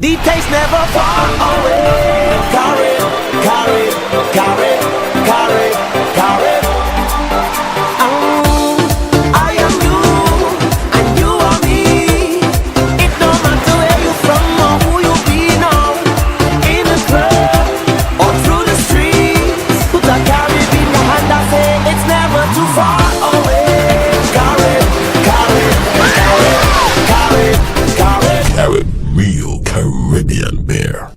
The taste never far away. Carib, Carib, Carib, Carib, Carib. I am you and you are me. It no matter where you from or who you be now. In the club or through the streets. Put a Carib in your hand and say it's never too far away. Carib, Carib, Carib, Carib, Carib. Carib Real Caribbean Beer.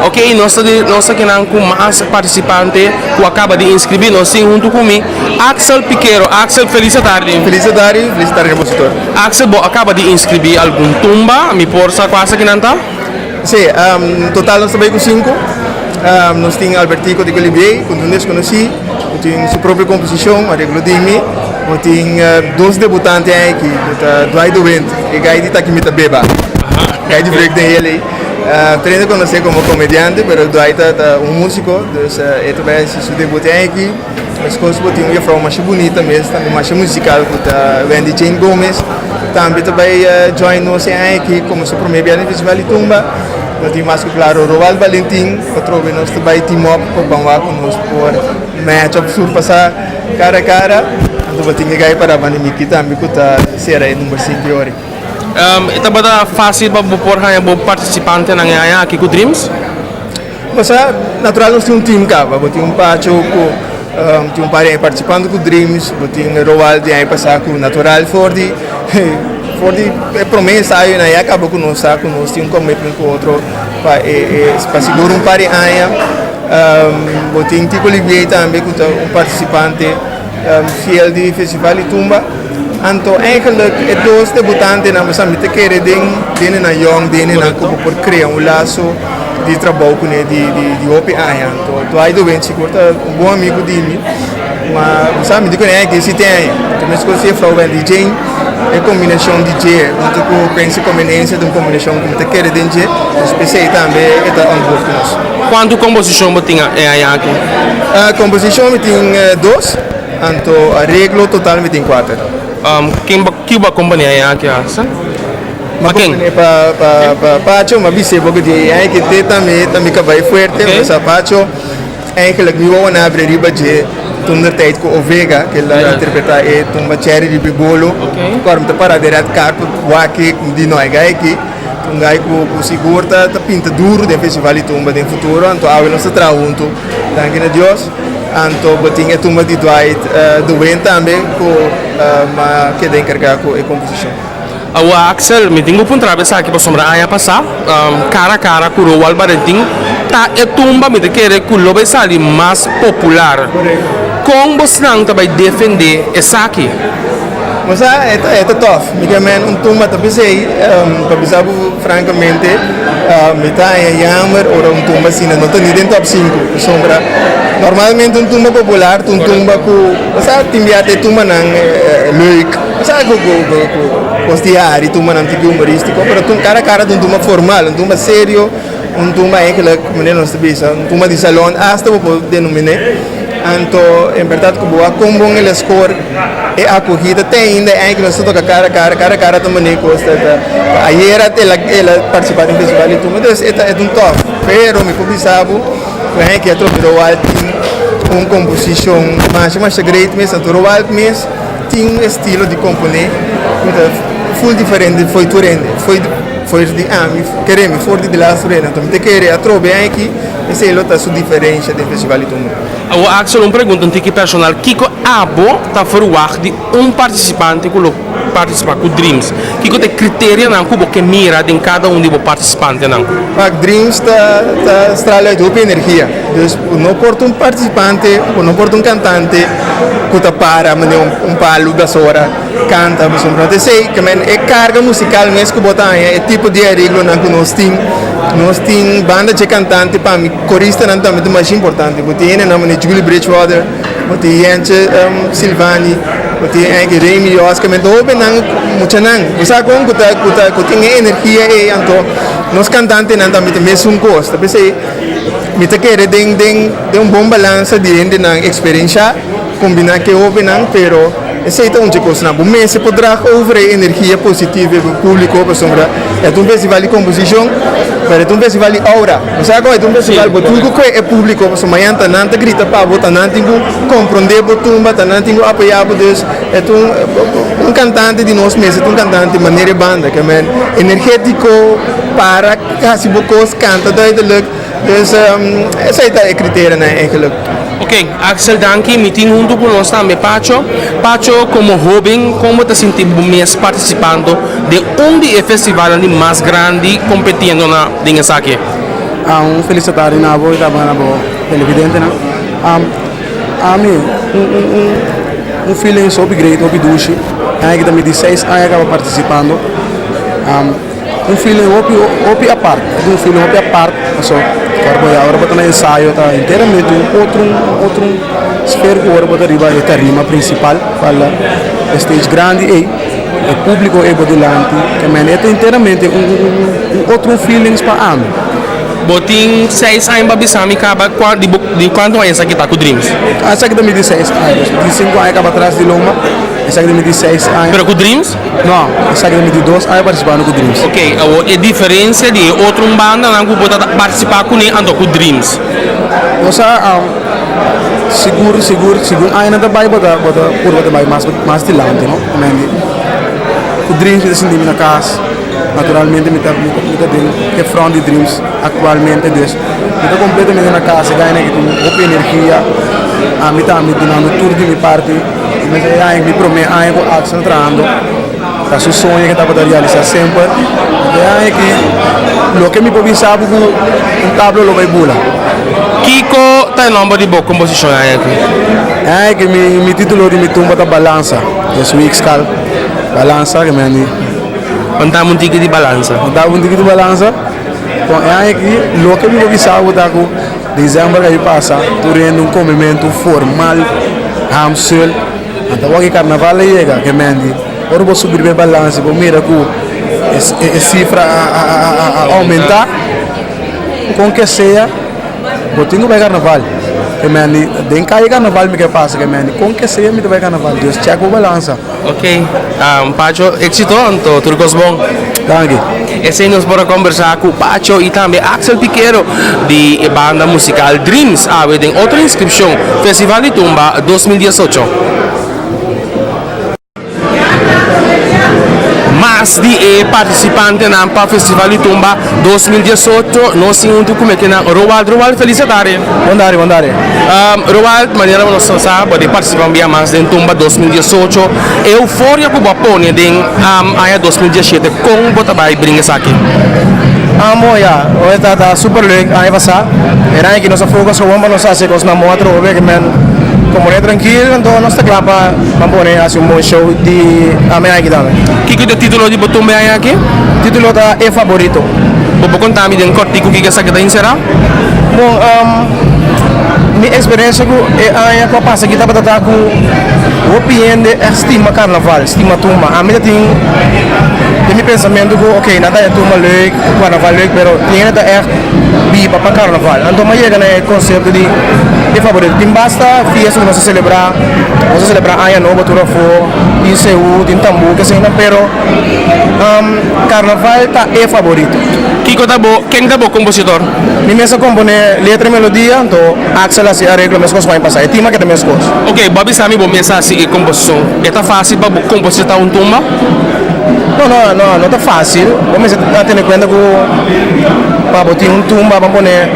Ok, nos ta di nos ta kinan ku mas partisipante ku a kaba di inskribí. Nos tin huntu ku mi Axel Piquero. Axel, felis atardi. Felis atardi, felis atardi na boso tur. Axel, bo a kaba di inskribí algun tumba. Mi por sa kua esakinan ta? Sí, total nos ta bai ku sinku. Nos tin Albertico di Colibié, ku ta un deskonosí, ku tin su propio komposishon, areglo di mi. Bo tin dos debutante aki, ku ta Dwight de Windt, e gai di Taki Mi Ta Beba, gai di Break Den Hele. Tur hende konosé komo komediante, pero Dwight ta un músiko, dus e ta bai hasi su debut aki. Meskos bo tin un jefrou masha bunita mes, tambe masha musikal ku ta Wendy Jane Gomez, tambe ta bai join nos e aña aki komo su promé bia den Festival di Tumba. Bo tin mas ku klaro Roald Valentin, atrobe nos ta bai team up pa ban wak ku nos por match òf surpasá kara kara. Anto bo tin e gai para banda Miki tambe ku ta sera e number sinku yori. E tabata fásil pa bo por haña bo partisipantenan e aña aki ku Dreams? Pasá, natural nos tin un team kaba, bo tin un Pacho ku tin un par di aña partisipando ku Dreams, bo tin Roald di aña pasá ku natural for di for di e promé ensayonan ya kaba ku nos sa ku nos tin un commitment ku otro pa e pa sigur un par di aña. Bo tin Tico Olivier tambe ku ta un partisipante fiel di Festival di Tumba. Anto eigenlijk e dos debutantenan bo sa mi ta kere den dendenan yong, dendenan ku bo por krea un laso di trabou kuné di di hopi aña. Anto Dwight de Windt sigur ta un bon amigu di mi, ma bo sa mi di kuné aki si tin aña. Anto meskos si e frou Wendy Jane, e kombinashon di dje huntu ku Prince Comenencia ta un kombinashon ku mi ta kere den dje, dus p'esei tambe e ta on board ku nos. Kuantu komposishon bo tin e aña aki? Komposishon mi tin dos. Anto areglo total mi tin kuater. Ken bo ki bo a kompania e aki Axel? Mi a Pa ken? kompania pa pa pa Pacho, mi a bis'é poko di e aña ki te tambe ta mi kabai fuerte, Oké. pasobra Pacho eigenlijk mi wou a abri riba dje toen der tijd ku Ovega ke el a Ja. interpretá e tumba Cherry riba e bolo. Oké. Kòrda mi ta para den red carpet wak e di no e gai aki. Un gai ku ku sigur ta ta pinta duru den festival di tumba den futuro, anto awe nos ta traha huntu, danki na Dios. Anto bo tin e tumba di Dwight de Windt tambe ku m'a keda enkargá ku e komposishon. Awa Axel, mi tin ku puntra bo esaki pasobra aña pasá Kara a Kara ku Roald Barentin ta e tumba mi ta kere ku lo bai sali mas popular. Kon bosnan ta bai defendé esaki? Bo sa, e ta e ta tof. Mi ke men un tumba ta p'esei, pa bisa bo frankamente, mi ta haña jammer ora un tumba asina no ta ni den top sinku. Pasobra normalmente un tumba popular ta un tumba ku, bo sa, tin bia ta e tumbanan leuk, bo sa, ku ku ku ku kos di hari, tumbanan tiki humoristiko, pero tum kara kara ta un tumba formal, un tumba serio, un tumba eigenlijk, manera nos ta bisa, un tumba di salon asta bo por denomin'é. Anto, en bèrdat ku bo a kon bon el a skor e akohida te ainda e aña ku nos ta toka kara kara, kara kara ta manera kos ta ta ayera el a el a partisipá den festival di tumba, entonces e ta e ta un tòf. Pero mi por bisa bo ku e aña aki atrobe Roald tin un komposishon masha masha great mes, anto Roald mes tin un estilo di komponé ku ta ful diferente fo'i tur hende, fo'i fo'i di ami, kere mi for di di laatste tur hende, anto mi ta kere atrobe e aña aki. Esei lo ta su diferensha den Festival di Tumba. Awor Axel un pregunta un tiki personal, kiko abo ta verwagt di un partisipante ku lo partisipá ku Dreams? Kiko ta e kriterianan ku bo ke mira den kada un di bo partisipantenan? Wak, Dreams ta ta strala uit hopi energia. Dus bo no por ta un partisipante, bo no por ta un kantante ku ta para manera un un palu gasora kanta pasobra no ta esei. Ke men e karga musikal mes ku bo ta haña, e tipo di areglonan ku nos tin. Nos tin banda dje kantante pa mi koristanan tambe ta masha importante. Bo tin hendenan manera Julie Bridgewater, bo tin Jentje Silvani, bo tin Anky Remy Jos, ke men ta hobennan muchanan. Bo sa kon ku ta ku ta ku tin e energia ei anto nos kantantenan tambe ta mesun kos. Ta p'esei mi ta kere den den den un bon balansa di hendenan eksperensha kombina ku e hobennan pero. Esei ta un dje kosnan. Bo mester por draag over e energia positivo e públiko pasobra e ta un festival di komposishon, pero e ta un festival di aura. Bo sa kon e ta un festival bo tin ku kue e públiko pasobra mañana ta nan ta grita pa bo, ta nan tin ku komprondé bo tumba, ta nan tin ku apoyá bo. Dus e ta un un kantante di nos mester ta un kantante manera e banda ke men energétiko, para hasi bo kos, kanta duidelijk. Dus esei ta e kriterionan eigenlijk. Ok, Axel danki, mi tin huntu ku nos tambe Pacho. Pacho, komo hoben kon bo ta sinti bo mes partisipando den un di e festivalnan di mas grandi kompetiendo na den esaki? Un felis tardi na bo i tambe na bo televidentenan. Ami un un un un feeling hopi great, hopi dushi. Aña aki ta mi di seis aña kaba partisipando. Un feeling hopi hopi apart, e ta un feeling hopi apart paso ora bo ya ora bo ta na ensayo ta enteramente un otro un otro sfera ku ora bo ta riba e tarima principal cual e stage grandi ey e publico ey bo dilanti ke men e ta enteramente un un un otro feelings pa ami. Bo tin seis aña pa bisa mi kaba kua di bo di kuantu aña esaki ta ku Dreams? Esaki ta mi di seis aña, dus mi tin sinku aña kaba tras di lomba esaki ta mi di seis aña. Pero ku Dreams? No, esaki ta mi di dos aña partisipando ku Dreams. Ok, awor e diferensia di e otro un bandanan ku bo ta partisipá kuné anto ku Dreams? Bo sa, sigur, sigur, segun añanan ta bai bo ta, bo ta purba ta bai mas, mas dilanti, no? Amen di, ku Dreams mi ta sinti mi na kas, naturalmente mi ta, mi ta, mi ta den e front di Dreams aktualmente, dus mi ta kompletamente na kas, e gainan aki tin hopi energia, ami tambe dunando tur di mi parti. Mester e aña mi prome aña ku Axel trahando ta su soño ke tabata realisa semper. E aña aki loke mi por bisa bo ku un tablo lo bai bula. Kiko ta e nomber di bo komposishon e aña aki? E aña aki mi titulo di mi tumba ta Balansa, es weekskal Balansa ke men di. Kontami un tiki di Balansa. Kontami un tiki di Balansa. Bon e aña aki loke mi por bisa bo ta ku. December a pasa tur hende un comementu formal hamsel anto awor ki carnaval a yega ke mendi ora bo subi riba e balance bo mira ku e cifra a aumenta kon ke sea bo tin ku bai carnaval ke mendi den calle carnaval mi ke pasa ke mendi kon ke sea mi ta bai carnaval dus check bo balansa. Ok, Pacho, éxito anto tur kos bon. Danki. Esei nos por a kombersá ku Pacho i tambe Axel Piquero di e banda musikal Dreams awe den otro inskripshon Festival di Tumba 2018. Mas di e partisipantenan pa Festival di Tumba 2018 nos tin huntu ku mekenan Roald. Roald, felis tardi. Bon tardi, bon tardi. Roald, manera bo nos sa, bo a participa un bia mas den Tumba 2018. E euforia ku bo a pone den aña 2017, kon bo ta bai bringa esaki? Bon ya, hoy ta ta super leuk aña pasá. E aña aki nos a focus gewoon pa nos hasi e kosnan bon atrobe, ke men komponé trankil, anto nos ta kla pa ban pone hasi un bon show di aña aki tambe. Kiko ta e titulo di bo tumba e aña aki? Titulo ta E Favorito. Bo por konta mi den kòrtiku kiko esaki ta enserá? Bon, mi eksperensia ku e aña ku a pasa aki tabata ta ku hopi hende ègt stima karnaval, stima tumba. Ami ta tin den mi pensamentu ku oke, nan ta haña tumba leuk, karnaval leuk, pero tin hende ta ègt biba pa karnaval. Anto mi a yega na e konsepto di e favorito. Tin basta fiesta ku nos ta selebrá, nos ta selebrá aña nobo tur afó, tin seú, tin tambú, keseinan, pero karnaval ta e favorito. Kiko ta bo, ken ta bo kompositor? Mi mes a komponé letra i melodia, anto Axel hasi areglo meskos ku aña pasá. E tema keda meskos. Ok, bo a bisa mi bo mes a hasi e komposishon. E ta fásil pa bo kompositá un tumba? No, no, no, no ta fásil. Bo mester a tene kuenta ku pa bo tin un tumba bo a pone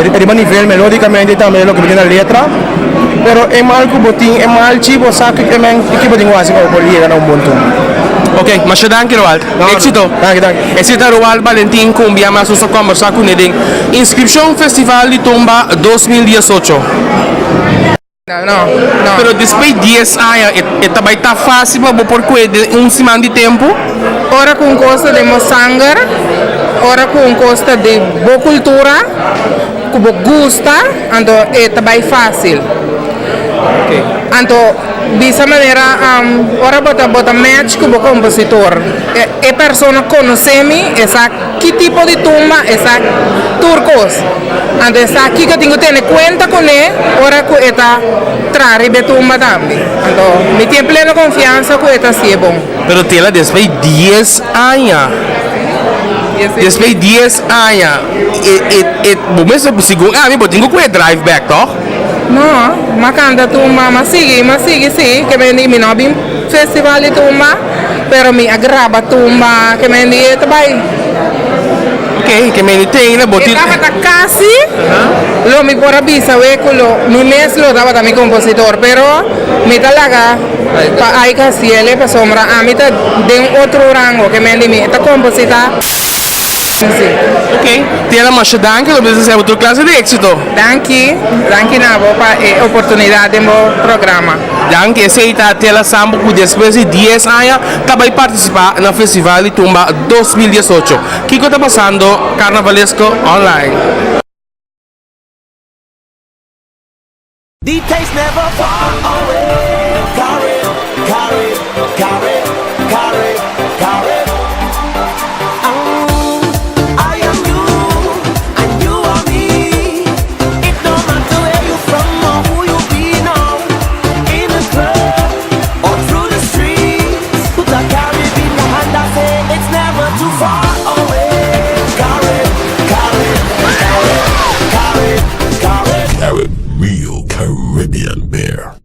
riba nivel melódikamente i tambe loke bo tin na letra. Pero e mal ku bo tin e malchi bo sa ki bo tin ku hasi pa bo por yega na un bon tumba. Ok, masha danki Roald. Éxito! Danki, danki. Esei ta Roald Valentin ku un bia mas nos a kombersá kuné den Inskripshon Festival di Tumba 2018. Pero despues dies aña e ta bai ta fásil pa bo por kue den un siman di tempu? Ora ku un kos ta den bo sanger, ora ku un kos ta di bo kultura, ku bo gusta, anto e ta bai fásil. Ok. Anto bisa manera ora bo ta bo ta match ku bo kompositor e persona konosé mi e sa ki tipo di tumba e sa tur kos anto e sa kiko tin ku tene kuenta kuné ora ku e ta traha riba e tumba tambe anto mi tin pleno konfiansa ku e ta hasié bon. Pero Tela despues di dies aña despues di dies aña e e e bo mester segun ami bo tin ku kue drive back tòg? No, m'a canta tumba, m'a sigui, m'a sigui si, ke men di mi no a bin festival di tumba, pero mi a graba tumba, ke men di e ta bai. Ok, ke men di teina bo E tin. tabata casi, lo mi por a bisa we cu lo mi mes lo tabata mi compositor, pero mi ta laga pa Ike haciele pasobra ami ta den un otro rango, ke men di mi ta composita. Ok, Tela masha danki, lo bisa desea bo tur clase di exito. Danki, danki na bo pa e oportunidad den bo programa. Danki, esey ta Tela Sambo cu despues di dies aña ta bay participa na Festival di Tumba 2018. Kico ta pasando Carnavalesco Online? The taste never far away. Carib, Carib, Carib, Carib, Carib. Oh, I am you, and you are me. It don't matter where you from or who you be now. In the club or through the streets. Put a Carib in your hand and say it's never too far away. Carib, Carib, Carib, Carib, Carib. Carib Real Caribbean Beer.